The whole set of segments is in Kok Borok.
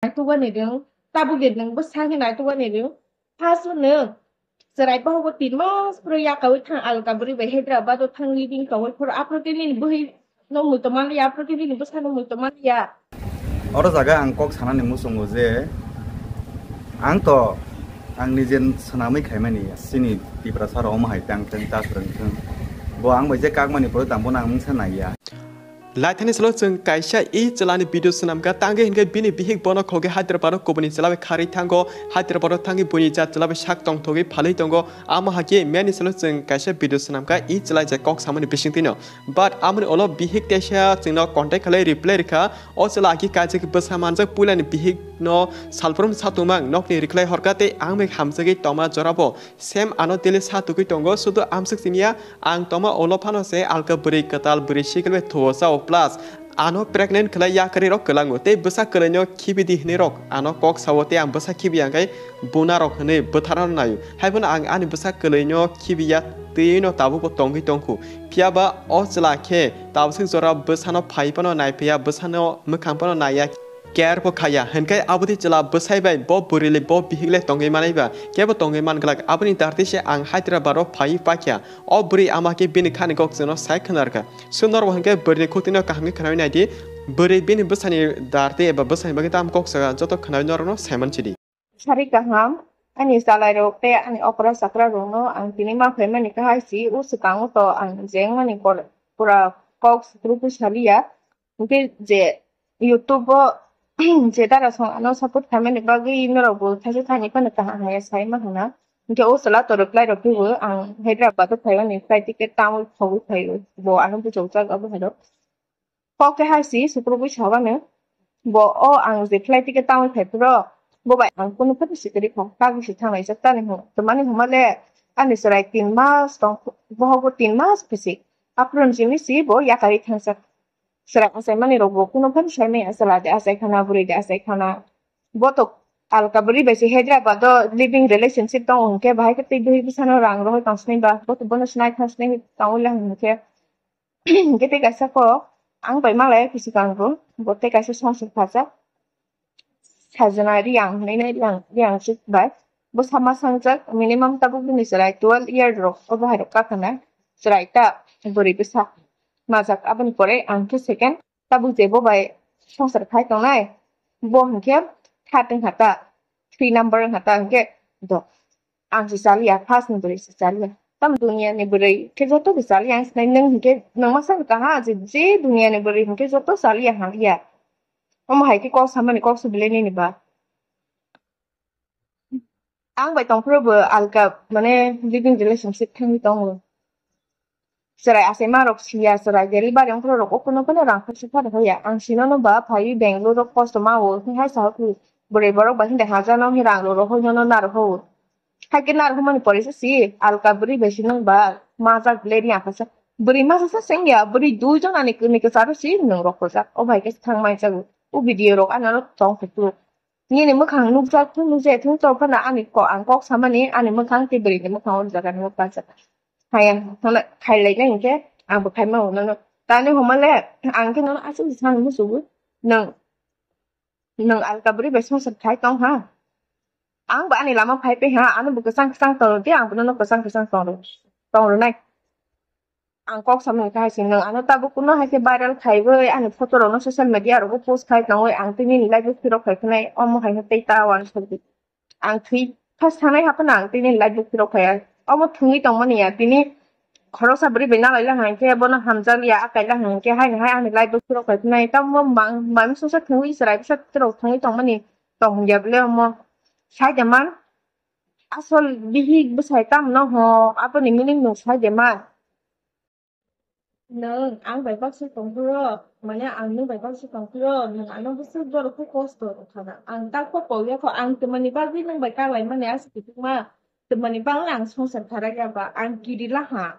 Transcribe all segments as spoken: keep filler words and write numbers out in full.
naitugani rwng, tabuk de nwng bwsa khe naitugani rwng. First o nwng chwrai bohogo tin mas phuru yakaui thang alka bwrwi bai Hyderabad o thang living tongwi phuru aphuru khe nini bwhwi no muitu manliya, aphuru khe nini bwsa no muitu manliya. Oro jaga ang kok sanani muchungo je ang to ang nije swnamwi khaimani chini Tiprasa rok omo hai tang thung ta swrwng thung. Bo ang bai je kakmani phuru tang bono ang mungsa naiya. Laithani salo chwng kaisa e chwlani video swnamkha, tangwi hinkhe bini bihik bono khogwi Hyderabad o kubuni chwla bai kharwi thango, Hyderabad o thangwi buini jat chwla bai sak tongthogwi phalwi tongo, amo hakhe miyani salo chwng kaisa video swnamkha e chwla je kok samani bisingtwino. But amoni ulo bihik teisa chwngno contact khlai reply rwkha, o chwla hakhe kaijak bwsa manjak puilani bihikno salbrum satungmang nokni rwkhlai horkha tei ang bai hamjagwi tongma jorabo same ano daily satugwi tongo, sudu amswk simiya. Ang tongma ulo phano se alka bwrwi kwtal bwrwi sikil bai thuo chao, plus ano pregnant khlai yakarwi rok kwlango tei bwsa kwlwino khibi di hwnwi rok ano kok sao tei ang bwsa khibi ya khe buna rok hwnwi bwtharno naio. Haiphano ang ani bwsa kwlwino khibi ya, twiwi no tabukbo tongwi tongkhu. Phiya ba o chwla khe tabswk jora bwsano phai phano nai phiya, bwsano mwkhang phano naiya. Care bo khaya, hinkhe aboni chwla bwsai bai bo bwrwi le bo bihik le tongwi manai ba, kebo tongwi man glak, aboni darti se ang Hyderabad o phai pakya. O bwrwi ama khe bini khani kok chwngno sai khwnarkha. Sundor bo hinkhe bwrwini khutino kaham khe khwnawi naidi, bwrwi bini bwsani darti eba bwsani bagwi tamo kok saka joto khwnawi norokno saiman sidi. Sari kaham, ani chalairok tei ani okra chakrarokno ang tini ma phaimani kahai si, o swkango to ang je wngmani kor-, pura kok sukrubwi saliya. Hinkhe je YouTube o je dara song ano support khaimani bagwi norokbo thaisa thani phano kaham hwnwi sai ma hwnna. Hinkhe o chwla to reply rok phaibo ang Hyderabad o phaimani flight ticket tangwi khogwi phaio. Bo ano buchokjak abo hai rok. Kok khe hai si sukrubwi sabano. Bo o ang je flight ticket tangwi phai phuru bo bai ang kunu phano sikiri kha. Kagwi si thanglaijak tani hwn. Twmani hwnma le ani chwrai tin mas tong, bohogo tin mas pisi. Aphuru jini si bo yakarwi thangjak. Chwrai achaimani rokbo kunu phano sai maya, chwla de achai khana, bwrwi de achai khana. Bo to alka bwrwi bai se Hyderabad o living relationship tongo hinkhe bahai khe tei bwrwi bwsano rang rohor tong sinai ba, bo to bono sinai thang sinai tongwi lang hinkhe. Hinkhe tei kaisa kok ang bai malai khe swkang bo, bo tei kaisa songsor khajak. Sajna Reang hwnwi nai Reang, Reang suk bai. Bo sama sangjak minimum tabuk bini chwrai twelve year rok obo hai rok kakhana chwrai ta bwrwi bwsa majak. Aboni pore ang khe second tabuk je bo bai songsar khai tongnai bo hinkhe third wngkha ta, three number wngkha ta hinkhe do. Ang se chaliya, first ni bwrwi se chaliya. Tam duniya ni bwrwi khe joto bo chaliya ang sinai, nwng hinkhe nwng ma sa kaha je, je duniya ni bwrwi hinkhe joto chaliya hamya. Omo hai khe kok samani kok su belai nini ba. Ang bai tongphuru bo alka mane living relationship thangwi tongo. Chwrai achaima rok siya, chwrai delivery wngphuru rok o kunu phano rang khaisa phano hoya. Ang sinono ba phaiwi Bangalore o kosto ma o, hai sa hokhi bwrwi borok bai hwnde haja no rang rok hoi nono naro ho. Hai khe naro hwnmani pore se si alka bwrwi bai sinong ba majak le ri akha sa. Bwrwi masa sa sengya, bwrwi dui jon ani kini kwcharo si nwng rok kojak. O bai khe thang mai chago. O video rok ano tong khe tu. Nini mwkhang nukjak thung nukjak thung to phano ani ko-, ang kok samani ani mwkhang tei bwrwini mwkhang o jaga ni mwkhang sa. Haya, hwnwi khailai nai hinkhe ang bo khaima hwnwi no. Tani hwnma le ang khe nono aswk se sani muchungo. Nwng, nwng alka bwrwi bai songsar khai tong ha. Ang bo ani lama phai pai ha, ano bo kwchang kwchang tong di, ang bo nono kwchang kwchang tong rw, tong rw nai. Ang kok samani kahai se nwng ano tabuk kuno hai khe viral khaiwi ani photo rokno social media rogo post khai tongwi ang tei nini live o phirok khai khwnai omo hai khe tei ta uansuk di. Ang thwi first thangnai haphano ang tini live book phirok phaiya. Omo thwngwi tongmani ya, tini khoroksa bwrwi bai nalai lang hinkhe bono hamjakya, akai lang hinkhe haino hai ani live book phirok phai phinai. Tamo mang, mami sosa thwngwi chwrai bwsa rok thwngwi tongmani tong ya bwle omo. Sai de man, asol bihik bwsai tamo no ho, aboni meaning no sai de man. Nwng ang bai baksa tongphuru, mane ang nwng bai baksa tongphuru, nwng ano bwswk borok khe kosto rwkha na. Ang tak kok kok ya kho, ang twmani bagwi nwng bai kak lai mani aswk kiphilma, twmani bagwi ang songsar kharak ya ba, ang kiri laha.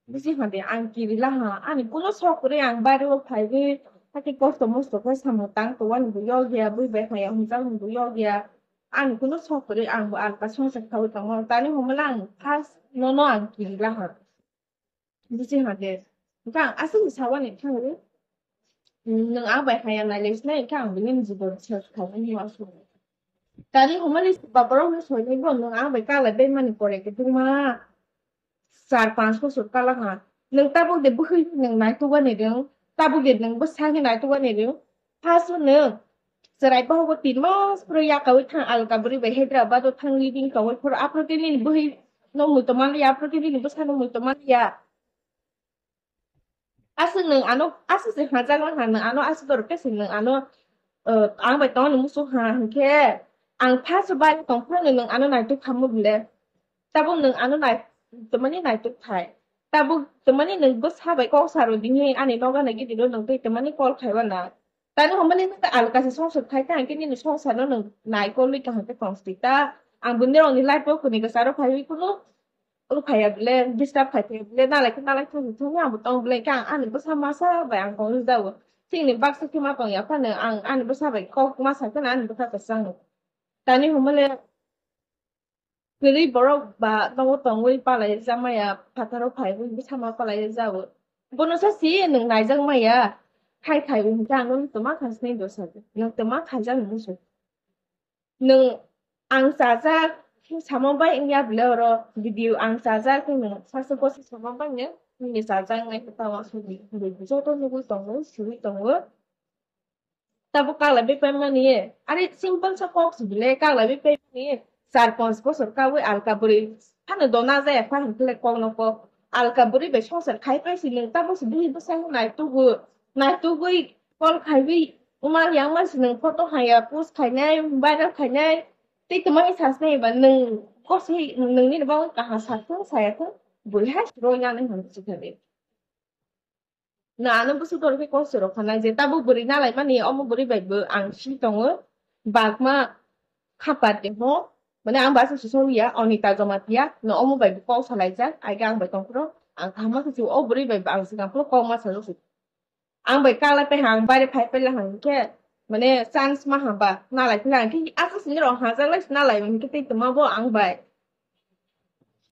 Buji hande, ang kiri laha, ani kuno sok kwrwi ang bairo phaiwi, hakhe kosto mosto khe samung tang tongwani bo yog ya, bui bai hamya hwnjakni bo yog ya, ani kuno sok kwrwi ang bo alka songsar khaui tongo, tani hwnmala ang first nono ang kiri laha. Buji hade. Hwnkhe ang aswk sawani thangwi. Nwng ang bai haya nai le sinai khe ang bini jibon search khaimani ma su. Tani humani baborok no soini bo nwng ang bai kala bai mani pore ke tuma char panch bosor kala ha. Nwng tabuk de bwkhwi nwng naitukgani rwng, tabuk de nwng bwsa khe naitukgani rwng. First o nwng chwrai bohogo tin mas phuru yakaui thang alka bwrwi bai Hyderabad o thang living tongwi phuru aphuru khe nini bwkhwi no muitu manliya, aphuru khe nini bwsa no muitu manliya. Aswk nwng ano, aswk se hajak lang ha, nwng ano aswk dorok khe se nwng ano, uh, ang bai tongno muchung ha hinkhe ang first o bai tong phano nwng ano naituk khamu bile. Tabuk nwng ano nai-, tamani naituk khai. Tabuk tamani nwng bwsa bai kok saro dini ani noga nai gidi ro nwng tei tamani call khaiba na. Tani hwnmani nwng alka se songsar khai ta hinkhe nini songsar no nwng nai kolwi kaham khe tong sidi ta. Ang bini rokni life o kuni kwcharo phaiwi kunu o phaiya bile, disturb khai phaiya bile, nalai khe nalai thung thung ang bo tong bile, khe ang ani bwsa masa bai ang tong jao. Chini baksa khe ma tong ya phano ang ani bwsa bai kok ma sa khe ani bwsa kwchang. Tani hwnmale kwrwi borok ba nogo tongwi palai jakmaya, phataro phaiwi bwsa ma palai jao. Bono sa si nwng naijak maya, khai khai hinkhe ang no toma kha sini dosa. Nwng toma khaijak nwng musu. Nwng ang chajak samo bai wngya bwle oro video ang chajak nwng sasa bosi samo bai nwng nini chajak nai kwtal asugwi joto nugwi tongo, sugwi tongo. Tabuk kagla bepai mani, are simple sa kok si bwle kagla bepai mani, char panch bosor kawi alka bwrwi phano dona jaya pha hinkhe kok no kok alka bwrwi bai songsar khai pai si nwng tabuk si bwrwi bwsai nai tubu nai tugwi call khaiwi Uma yang ma si nwng photo haya post khainai, viral khainai, tei twmani sasnai ba nwng kosi nwng nini bagwi kaham sathung sayathung bwrwi hai siro yang nai hwnwi sikha de. Na ano bwswk dor khe kosto rok khanai je tabuk bwrwi nalai mani omo bwrwi bai bo ang si tongo bakma khapar de ho. Mane ang basa si song ya Anita Jamatia no omo bai bo kok salaijak aige ang bai tongphuru ang kaham khe si o bwrwi bai bo ang sikang phuru kok ma sajak si. Ang bai kala pai hang bare phai pai la hang khe mane chance ma hamba nalai phila hang khe aswk sini rok hajak lai nalai hang khe tei tongma bo ang bai